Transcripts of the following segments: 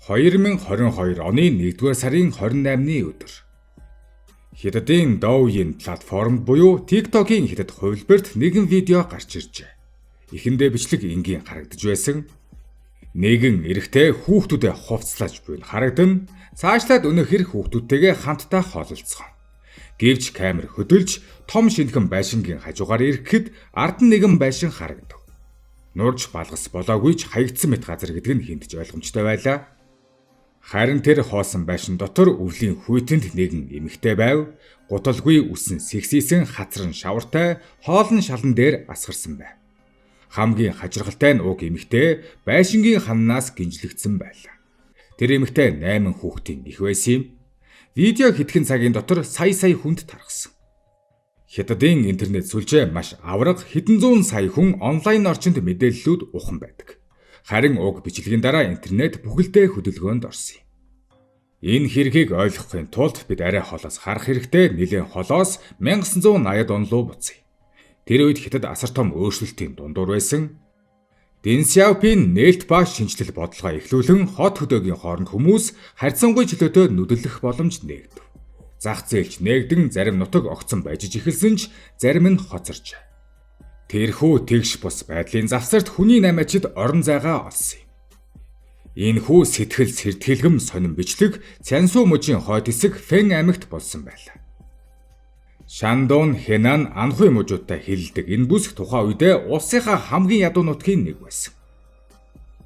2022 оны 1-р сарын 28-ны өдөр. Хятадын Douyin платформ буюу TikTok-ийн хятад хувилбарт нэгэн видео гарч иржээ. Эхэндээ бичлэг энгийн харагдаж байсан. Нэгэн эрэгтэй хүүхдүүдэд хувцаслаж буй нь харагдана. Цаашлаад өнөөхөр хүүхдүүдтэйгээ хамтдаа хоололцгоно. Гэвч камер хөдөлж том шинэхэн байшингийн хажуугаар ирэхэд ард нь нэгэн байшин харагдав. Нурж балгас болоогүй ч хаягдсан мэт газар гэдэг нь хэнд ч ойлгомжтой байлаа. Харин тэр хоосон байшин дотор өвлийн хүйтэнд нэгэн эмэгтэй байв. Гуталгүй үсэн сэгсийсэн хацран шавартай хоолн шалан дээр асгарсан байв. Хамгийн хажиргалтай нь уг эмэгтэй байшингийн ханнаас гинжлэгдсэн байлаа. Тэр эмэгтэй 8 хүүхдийн эх байсан юм. Видео хэдхэн цагийн дотор сая сая хүнд тархсан. Хятадын интернет сүлжээ маш аварга, хэдэн зуун сая хүн онлайн орчинд мэдээллүүд ухан байдаг. Харин уг бичлэгийн дараа интернет бүхэлдээ хөдөлгөөнд орсон юм. Энэ хэргийг ойлгохын тулд бид арай холоос харах хэрэгтэй, нэлээн холоос 1980-ад он руу буцъя. Тэр үед Хятад асар том өөрчлөлтийн дундуур байсан. Дэн Сяопин нээлт ба шинэчлэл бодлогоо эхлүүлэн хот хөдөөгийн хооронд хүмүүс харьцангуй чөлөөтэй нүдэллэх боломж нээгдэв. Зах зээлч нээгдэн, зарим нутаг огцом баяжиж эхэлсэн ч зарим нь хоцорч. Тэрхүү тэгш бус байдлын завсарт хүний намайчид орон зайгаа олсон юм. Энэхүү сэтгэл сэртгэлгэм сонин бичлэг Цзянсу мужийн хойд хэсэг Фэн аймагт болсон байлаа. Шандун, Хэнан, Анхуй мужуудтай хилэлдэг энэ бүсэг тухайн үедээ улсынхаа хамгийн ядуу нутгийн нэг байсан.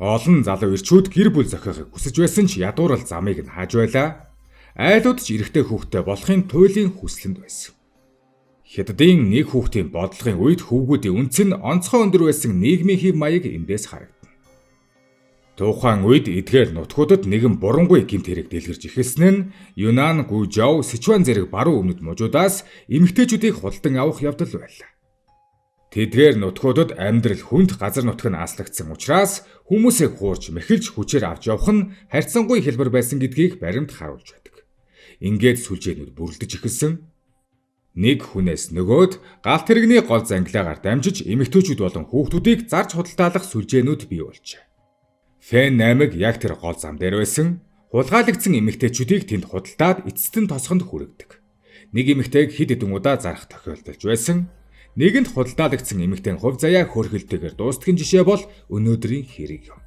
Олон залуу эрчүүд гэр бүл зохиохыг хүсэж байсан ч ядуурал замыг нь хааж байлаа. Айлууд ч эрэгтэй хүүхдтэй болохын туйлын хүслэнд байсан. Хятадын нэг хүүхдийн бодлогын үед хөвгүүдийн үнц нь онцгой өндөр байсан нийгмийн хэв маяг эндээс харагдана. Тухайн үед эдгээр нутгуудад нэгэн бурангуй гэмт хэрэг дэлгэрч эхэлсэн нь Юнан, Гүйжоу, Сичуан зэрэг баруун өмнөд мужуудаас эмэгтэйчүүдийг худалдан авах явдал байлаа. Тэдгээр нутгуудад амьдрал хүнд, газар нутаг нь аслагдсан учраас хүмүүсийг хуурч мэхэлж хүчээр авч явах нь харьцангуй хялбар байсан гэдгийг баримт харуулж байдаг. Ингээд сүлжээнүүд бүрэлдэж эхэлсэн. Нэг хүнээс нөгөөд галт тэрэгний гол зангилаагаар дамжиж эмэгтэйчүүд болон хүүхдүүдийг зарж худалдаалах сүлжээнүүд бий болжээ. Фэн аймаг яг тэр гол зам дээр байсан. Хулгайлагдсан эмэгтэйчүүдийг тэнд худалдаад эцэст нь тосгонд хүргэдэг. Нэг эмэгтэйг хэд хэдэн удаа зарах тохиолдолж байсан. Нэгэнд худалдаалагдсан эмэгтэйн хувь заяа хөөрхөлтэйгээр дуустгийн жишээ бол өнөөдрийн хэрэг юм.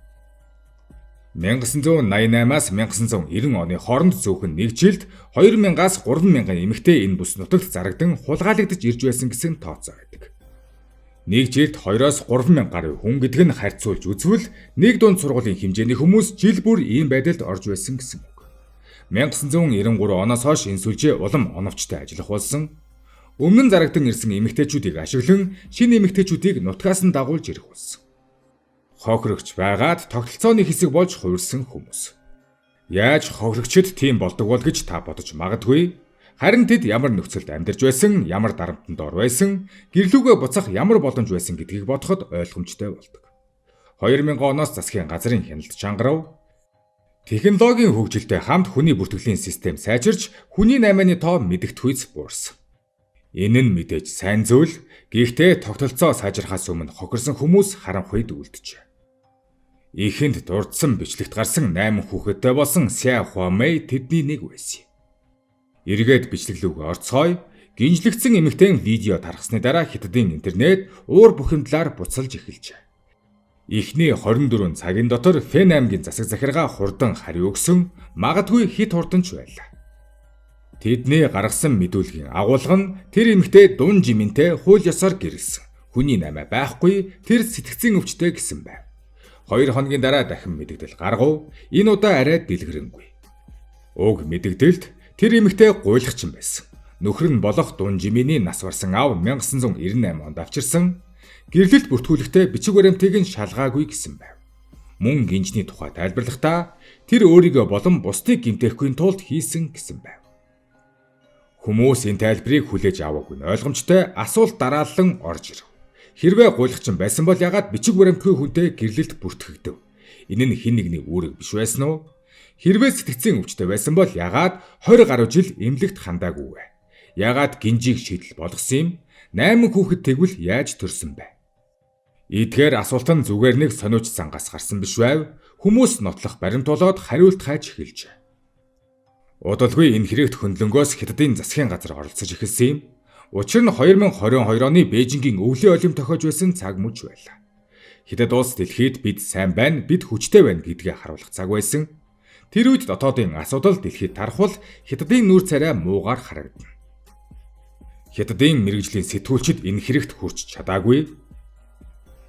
1988-аас 1990 оны хооронд зөвхөн нэг жилд 2000-аас 3000 эмэгтэй энэ бүс нутагт зарагдан хулгайлагдаж ирж байсан гэсэн тооцоо байдаг. Нэг жилд 2-оос 3000 гаруй хүн гэдэг нь харьцуулж үзвэл нэг дунд сургуулийн хэмжээний хүмүүс жил бүр ийм байдалд орж байсан гэсэн үг. 1993 оноос хойш энэ сүлжээ улам оновчтой ажиллах болсон. Өмнө нь зарагдан ирсэн эмэгтэйчүүдийг ашиглан шинэ эмэгтэйчүүдийг нутгаас нь дагуулж ирэх болсон. Хохирогч байгаад тогтолцооны хэсэг болж хувирсан хүмүүс. Яаж хохирогчид тийм болдог бол гэж та бодож магадгүй. Харин тэд ямар нөхцөлд амьдарч байсан, ямар дарамтанд ор байсан, гэр лүүгээ буцах ямар боломж байсан гэдгийг бодоход ойлгомжтой болдог. 2000 оноос засгийн газрын хяналт чангарав. Технологийн хөгжилтэй хамт хүний бүртгэлийн систем сайжирч, хүний наймааны тоо мэдэгдэхүйц буурсан. Энэ нь мэдээж сайн зүйл, гэхдээ тогтолцоо сайжрахаас өмнө хохирсон хүмүүс харанхуйд үлджээ. Эхэнд дурдсан бичлэгт гарсан 8 хүүхэдтэй болсон Ся Хуамэй тэдний нэг байсан юм. Эргээд бичлэг лүүгээ орцгоё. Гинжлэгдсэн эмэгтэйн видео тархсны дараа Хятадын интернет уур бухимдлаар буцалж эхэлжээ. Эхний 24 цагийн дотор Фэн аймгийн засаг захиргаа хурдан хариу өгсөн, магадгүй хэт хурдан ч байлаа. Тэдний гаргасан мэдүүлгийн агуулга нь тэр эмэгтэй Дун Жиминтэй хууль ёсоор гэрлэсэн. Хүний наймаа байхгүй, тэр сэтгэцийн өвчтэй гэсэн байв. 2 хоногийн дараа дахин мэдэгдэл гаргав. Энэ удаа арай дэлгэрэнгүй. Уг мэдэгдэлд тэр эмэгтэй гуйлгачин байсан. Нөхөр нь болох Дун Жиминий нас барсан аав 1998 онд авчирсан. Гэрлэлт бүртгүүлэхдээ бичиг баримтыг нь шалгаагүй гэсэн байв. Мөн гинжний тухай тайлбарлахдаа тэр өөрийгөө болон бусдыг гэмтээхгүй тулд хийсэн гэсэн байв. Хүмүүс энэ тайлбарыг хүлээж аваагүй нь ойлгомжтой, асуулт дараалан орж ирэв. Хэрвээ гуйлгачин байсан бол яагаад бичиг баримтгүй хүнтэй гэрлэлт бүртгэгдэв? Энэ нь хэн нэгний үүрэг биш байсан уу? Хэрвээ сэтгэцийн өвчтэй байсан бол яагаад 20 гаруй жил эмнэлэгт хандаагүй вэ? Яагаад гинжийг шийдэл болгосон юм? 8 хүүхэд тэгвэл яаж төрсөн бэ? Эдгээр асуулт нь зүгээр нэг сониуч сангаас гарсан биш байв. Хүмүүс нотлох баримт болоод хариулт хайж эхэлжээ. Удалгүй энэ хэрэгт хөндлөнгөөс Хятадын засгийн газар оролцож эхэлсэн юм. Учир нь 2022 оны Бээжингийн өвлийн олимп тохиож байсан цаг мөч байлаа. Хятад улс дэлхийд бид сайн байна, бид хүчтэй байна гэдгээ харуулах цаг байсан. Тэр үед дотоодын асуудал дэлхийд тархвал Хятадын нүүр царай муугаар харагдана. Хятадын мэргэжлийн сэтгүүлчид энэ хэрэгт хүрч чадаагүй.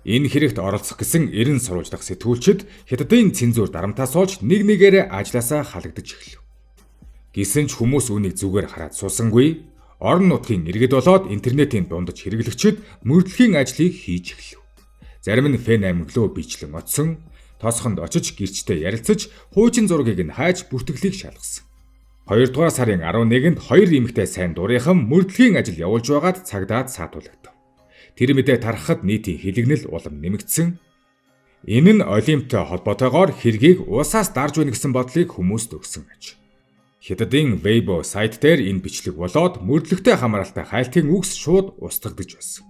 Энэ хэрэгт оролцох гэсэн 90 сурвалжлах сэтгүүлчид Хятадын цензуур дарамтаас болж нэг нэгээрээ ажлаасаа халагдаж эхлэв. Гэсэн ч хүмүүс үүнийг зүгээр хараад суусангүй. Орон нутгийн иргэд болоод интернетийн дундаж хэрэглэгчид мөрдлөгийн ажлыг хийж эхлэв. Зарим нь Фэн аймаг руу бичлэн очсон, тосгонд очиж гэрчтэй ярилцаж, хуучин зургийг нь хайж бүртгэлийг шалгасан. 2 дугаар сарын 11-нд хоёр эмэгтэй сайн дурынхан мөрдлөгийн ажил явуулж байгаад цагдаад саатуулагдав. Тэр мэдээ тархахад нийтийн хилэгнэл улам нэмэгдсэн. Энэ нь Олимптой холбоотойгоор хэргийг улсаас дарж байна гэсэн бодлыг хүмүүст өгсөн аж. Хятадын Weibo сайт дээр энэ бичлэг болоод мөрдлөгтэй хамааралтай хайлтын үгс шууд устгагдаж байсан.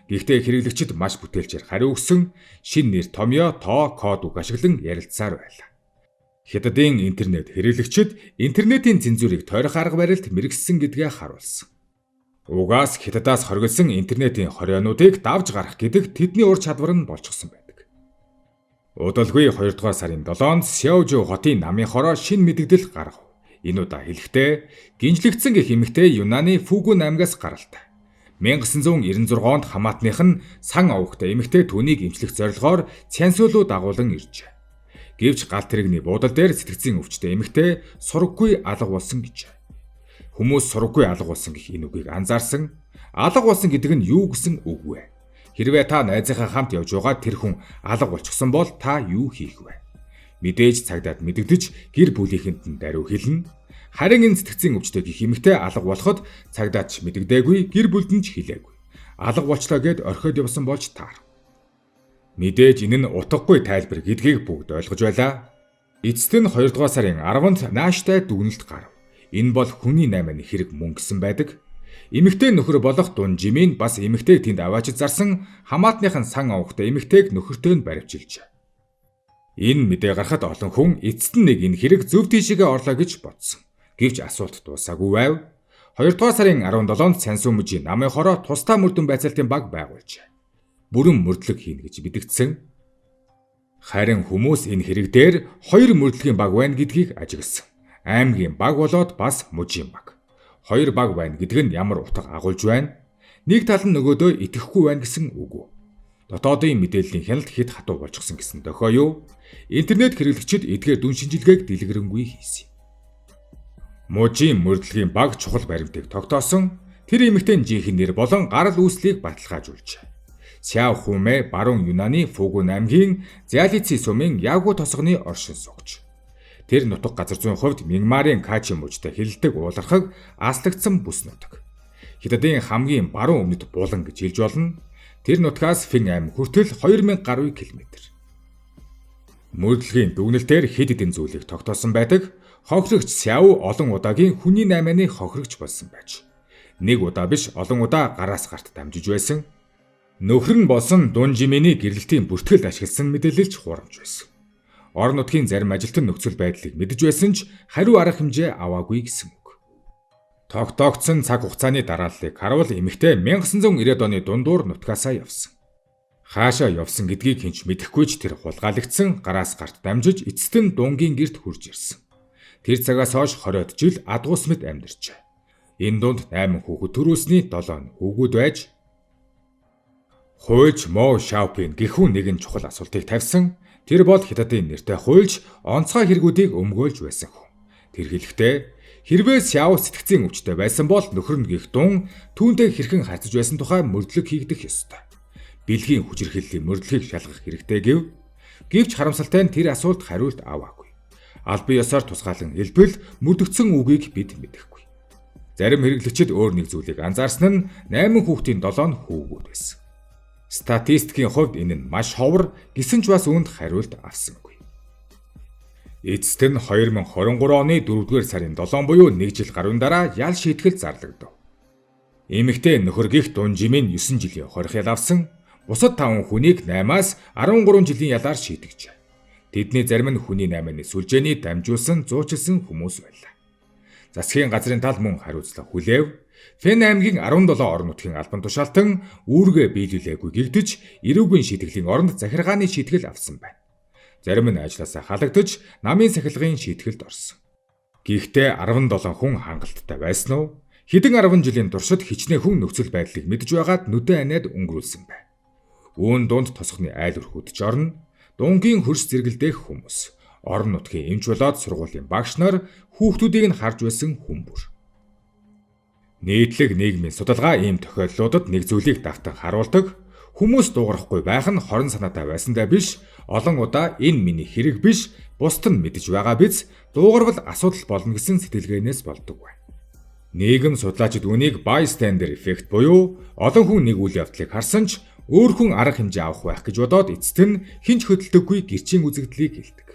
Гэхдээ хэрэглэгчид маш бүтээлчээр хариу өгсөн, шинэ нэр томьёо, тоо, код үг ашиглан ярилцсаар байлаа. Хятадын интернет хэрэглэгчид интернетийн цензурыг тойрох арга барилд мэргэшсэн гэдгээ харуулсан. Угаас Хятадаас хоригдсон интернетийн хорионуудыг давж гарах гэдэг тэдний ур чадвар нь болчихсон байдаг. Удалгүй 2 дугаар сарын 7-нд Сяожоу хотын намын хороо шинэ мэдэгдэл гаргав. Энэ удаа хэлэхдээ гинжлэгдсэн гэх эмэгтэй Юнаны Фүгүн аймгаас гаралтай. 1996 онд хамаатных нь сан овогтой эмэгтэй түүнийг эмчлэх зорилгоор Цянсү руу дагуулан иржээ. Гэвч галт тэрэгний буудал дээр сэтгэцийн өвчтэй эмэгтэй сураггүй алга болсон гэжээ. Хүмүүс сураггүй алга болсон гэх энэ үгийг анзаарсан. Алга болсон гэдэг нь юу гэсэн үг вэ? Хэрвээ та найзынхаа хамт явж байгаа тэр хүн алга болчихсон бол та юу хийх вэ? Мэдээж цагдаад мэдэгдэж гэр бүлийнхэнд нь даруй хэлнэ. Харин энэ сэтгэцийн өвчтэй гэх эмэгтэй алга болоход цагдаад ч мэдэгдээгүй, гэр бүлд нь ч хэлээгүй. Алга болчлоо гээд орхиод явсан болж таар. Мэдээж энэ нь утгагүй тайлбар гэдгийг бүгд ойлгож байлаа. Эцэст нь 2 дугаар сарын 10-нд нааштай дүгнэлт гарав. Энэ бол хүний наймааны хэрэг мөн гэсэн байдаг. Эмэгтэй нөхөр болох Дун Жимийн бас эмэгтэйг тэнд аваачиж зарсан хамаатных нь сан овогтой эмэгтэйг нөхөртөө нь баривчилжээ. Энэ мэдээ гарахад олон хүн эцэст нь нэг энэ хэрэг зөв тийшээгээ орлоо гэж бодсон. Гэвч асуулт дуусаагүй байв. 2 дугаар сарын 17-нд Цансу мужийн намын хороо тусдаа мөрдөн байцаалтын баг байгуулжээ. Бүрэн мөрдлөг хийнэ гэж мэдэгдсэн. Харин хүмүүс энэ хэрэг дээр хоёр мөрдлөгийн баг байна гэдгийг ажигласан. Аймгийн баг болоод бас мужийн баг. Хоёр баг байна гэдэг нь ямар утга агуулж байна? Нэг тал нь нөгөөдөө итгэхгүй байна гэсэн үг үү? Дотоодын мэдээллийн хяналт хэд хатуу болчихсон гэсэн дохио юу? Интернет хэрэглэгчид эдгээр дүн шинжилгээг дэлгэрэнгүй хийсэн. Мужийн мөрдлөгийн баг чухал баримтыг тогтоосон. Тэр эмэгтэйн жинхэнэ нэр болон гарал үүслийг баталгаажуулжээ. Сяо Хумэ баруун Юнаны Фугүн аймгийн Зялици сумын Ягу тосгоны оршин суугч. Тэр нутаг газар зүйн хувьд Мянмарын Качин мужтай хилэлдэг уулархаг аслагдсан бүс нутаг. Хятадын хамгийн баруун өмнөд булан гэж хэлж болно. Тэр нутгаас Фин аймаг хүртэл 2000 гаруй километр. Мөрдлөгийн дүгнэлтээр хэд хэдэн зүйлийг тогтоосон байдаг. Хохирогч Сяо олон удаагийн хүний наймааны хохирогч болсон байж. Нэг удаа биш, олон удаа гараас гарт дамжиж байсан. Нөхөр нь болсон Дун Жимэний гэрлэлтийн бүртгэлд ашигласан мэдээлэл ч хуурамч байсан. Орон нутгийн зарим ажилтан нөхцөл байдлыг мэдэж байсан ч хариу арга хэмжээ аваагүй гэсэн үг. Тогтоогдсон цаг хугацааны дарааллыг харуул эмэгтэй 1990-ад оны дундуур нутгаасаа явсан. Хаашаа явсан гэдгийг хэн ч мэдэхгүй ч тэр хулгайлагдсан, гараас гарт дамжиж эцэст нь Дунгийн гэрт хүрч ирсэн. Тэр цагаас хойш 20-од жил адгуус мэт амьдарчээ. Энэ дунд 8 хүүхэд төрүүлсний 7 нь хүүгүүд байж хуульч Мо Шаопин гэх хүн нэгэн чухал асуултыг тавьсан. Тэр бол Хятадын нэртэй хуульч, онцгой хэрэгүүдийг өмгөөлж байсан хүн. Тэр хэлэхдээ хэрвээ Сяо сэтгэцийн өвчтэй байсан бол нөхөр нь гэх Дун түүнтэй хэрхэн харьцаж байсан тухай мөрдлөг хийгдэх ёстой. Бэлгийн хүчирхийллийн мөрдлөгийг шалгах хэрэгтэй гэв. Гэвч харамсалтай нь тэр асуулт хариулт аваагүй. Албан ёсоор тусгаалan хэлбэл мөрдөгдсөн үгийг бид мэдэхгүй. Зарим хэрэглэгчид өөр нэг зүйлийг анзаарсан нь 8 хүүхдийн 7 нь хүүгүүд байсан. Статистикийн хувьд энэ нь маш ховор гэсэн ч бас үүнд хариулт авсангүй. Эцэст нь 2023 оны 4-р сарын 7 буюу 1 жил гаруйн дараа ял шийтгэл зарлагдав. Эмэгтэй нөхөр гих Дун Жимийн 9 жилийн хорих ял авсан. Бусад 5 хүнийг 8-аас 13 жилийн ялаар шийтгэжээ. Тэдний зарим нь хүний наймааны сүлжээний дамжуулсан зуучилсан хүмүүс байлаа. Засгийн газрын тал мөн хариуцлага хүлээв. Фэн аймгийн 17 орон нутгийн албан тушаалтан үүргээ биелүүлээгүй гэгдэж, эрүүгийн шийтгэлийн оронд захиргааны шийтгэл авсан байна. Зарим нь ажлаасаа халагдаж, намын сахилгын шийтгэлд орсон. Гэхдээ 17 хүн хангалттай байсан уу? Хэдэн 10 жилийн туршид хичнээн хүн нөхцөл байдлыг мэдж байгаад нүдэн аниад өнгөрүүлсэн бай. Үүн дунд тосгоны айл өрхүүд ч орно. Дунгийн хөрс зэрэгэлдэх хүмүүс, орон нутгийн эмч болоод сургуулийн багш нар, хүүхдүүдийг нь харж байсан хүн бүр. Нийтлэг нийгмийн судалгаа ийм тохиолдлуудад нэг зүйлийг давтан харуулдаг. Хүмүүс дуугарахгүй байх нь хорон санаатай байсандаа биш, олон удаа энэ миний хэрэг биш, бусд нь мэдэж байгаа биз, дуугарвал асуудал болно гэсэн сэтгэлгээнээс болдог байна. Нийгэм судлаачид үүнийг bystander effect буюу олон хүн нэг үйл явдлыг харсан ч өөр хүн арга хэмжээ авах байх гэж бодоод эцэст нь хэн ч хөдөлдөггүй гэрчийн үзэгдлийг хэлдэг.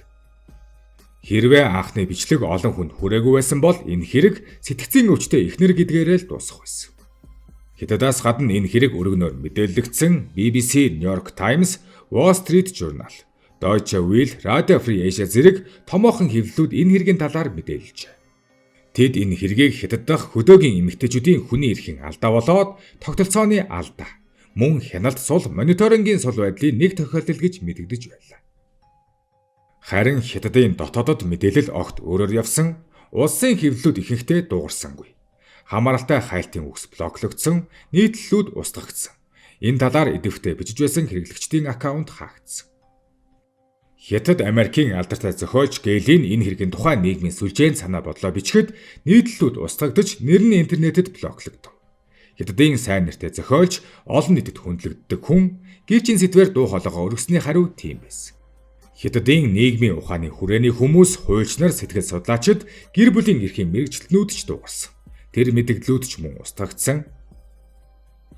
Хэрвээ анхны бичлэг олон хүнд хүрээгүй байсан бол энэ хэрэг сэтгэцийн өвчтэй эхнэр гэдгээрээ л дуусах байсан. Хятадаас гадна энэ хэрэг өргөнөөр мэдээлэгдсэн. BBC, New York Times, Wall Street Journal, Deutsche Welle, Radio Free Asia зэрэг томоохон хэвлэлүүд энэ хэргийн талаар мэдээлжээ. Тэд энэ хэргийг Хятад дахь хөдөөгийн эмэгтэйчүүдийн хүний эрхийн алдаа болоод тогтолцооны алдаа, мөн хяналт сул мониторингийн сул байдлын нэг тохиолдол гэж мэдэгдэж байлаа. Харин Хятадын дотоодод мэдээлэл огт өөрөөр явсан. Улсын хэвлэлүүд ихэнхдээ дуугарсангүй. Хамааралтай хайлтын үгс блоклогдсон, нийтлэлүүд устгагдсан. Энэ талаар идэвхтэй бичиж байсан хэрэглэгчдийн аккаунт хаагдсан. Хятад Америкийн алдартай зохиолч Гэлийн энэ хэргийн тухай нийгмийн сүлжээнд санаа бодлоо бичихэд нийтлэлүүд устгагдаж, нэр нь интернетэд блоклогдов. Хятадын сайн нэртэй зохиолч, олон нийтэд хүндлэгддэг хүн, гэвч энэ сэдвээр дуу хоолойгоо өргөсний хариу тийм байсан. Хятадын нийгмийн ухааны хүрээний хүмүүс, хуульч нар, сэтгэл судлаачид, гэр бүлийн эрхийн мэргэжилтнүүд ч дуугарсан. Тэр мэдэгдлүүд ч мөн устгагдсан.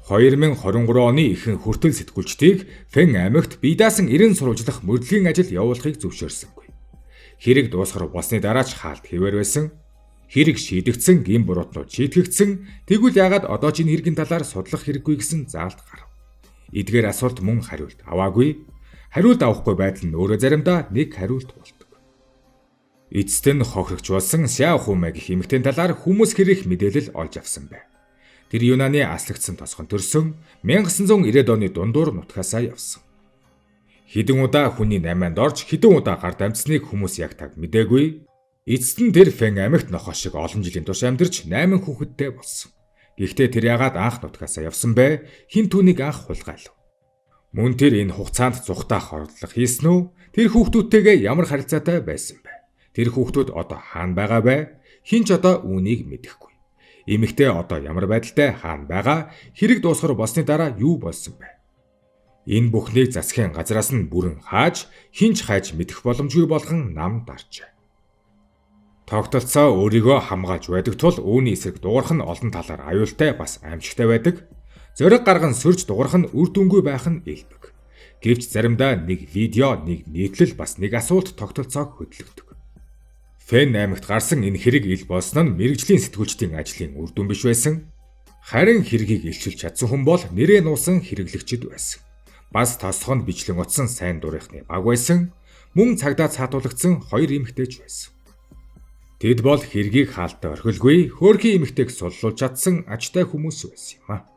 2023 оны ихэнх хүртэл сэтгүүлчдийг Фэн аймагт бие даасан 90 сурвалжлах мөрдлөгийн ажил явуулахыг зөвшөөрсөнгүй. Хэрэг дуусгар болсны дараа ч хаалт хэвээр байсан. Хэрэг шийдэгдсэн, гэм буруутнууд шийтгэгдсэн. Тэгвэл яагаад одоо ч энэ хэргийн талаар судлах хэрэггүй гэсэн заалт гарав. Эдгээр асуулт мөн хариулт аваагүй. Хариулт авахгүй байдал нь өөрөө заримдаа нэг хариулт болдог. Эцэст нь хохирогч болсон Сяо Хумэ гэх эмэгтэйн талаар хүмүүс хэр их мэдээлэл олж авсан бэ? Тэр Юнаны аслагдсан тосгон төрсөн, 1990-ад оны дундуур нутгаасаа явсан. Хэдэн удаа хүний наймаанд орж, хэдэн удаа гар дамжсныг хүмүүс яг таг мдээгүй. Эцэст нь тэр Фэн аймагт нохой шиг олон жилийн турш амьдарч 8 хүүхэдтэй болсон. Гэхдээ тэр яагаад анх нутгаасаа явсан бэ? Хэн түүнийг анх хулгайлав? Мөн тэр энэ хугацаанд зугатаах оролдлого хийсэн үү? Тэр хүүхдүүдтэйгээ ямар харилцаатай байсан бэ? Тэр хүүхдүүд одоо хаана байгаа вэ? Хэн ч одоо үүнийг мэдэхгүй. Эмэгтэй одоо ямар байдалтай, хаана байгаа, хэрэг дуусгар болсны дараа юу болсон бэ? Энэ бүхнийг засгийн газраас нь бүрэн хааж, хэн ч хайж мэдэх боломжгүй болгон нам даржээ. Тогтолцоо өөрийгөө хамгаалж байдаг тул үүний эсрэг дуугарах нь олон талаар аюултай, бас аимшигтай байдаг. Зориг гарган сөрж дуугарах нь үр дүнгүй байх нь элбэг. Гэвч заримдаа нэг видео, нэг нийтлэл, бас нэг асуулт тогтолцоог хөдөлгөдөг. Фэн аймагт гарсан энэ хэрэг ил болсон нь мэргэжлийн сэтгүүлчдийн ажлын үр дүн биш байсан. Харин хэргийг илчилж чадсан хүн бол нэрээ нуусан хэрэглэгчид байсан. Бас тосгонд бичлэн утсан сайн дурынхны баг байсан. Мөн цагдаа цаатуулагдсан хоёр эмэгтэй ч байсан. Тэд бол хэргийг хаалттай орхилгүй хөөрхий эмэгтэйг суллуулж чадсан ажтай хүмүүс байсан юм а.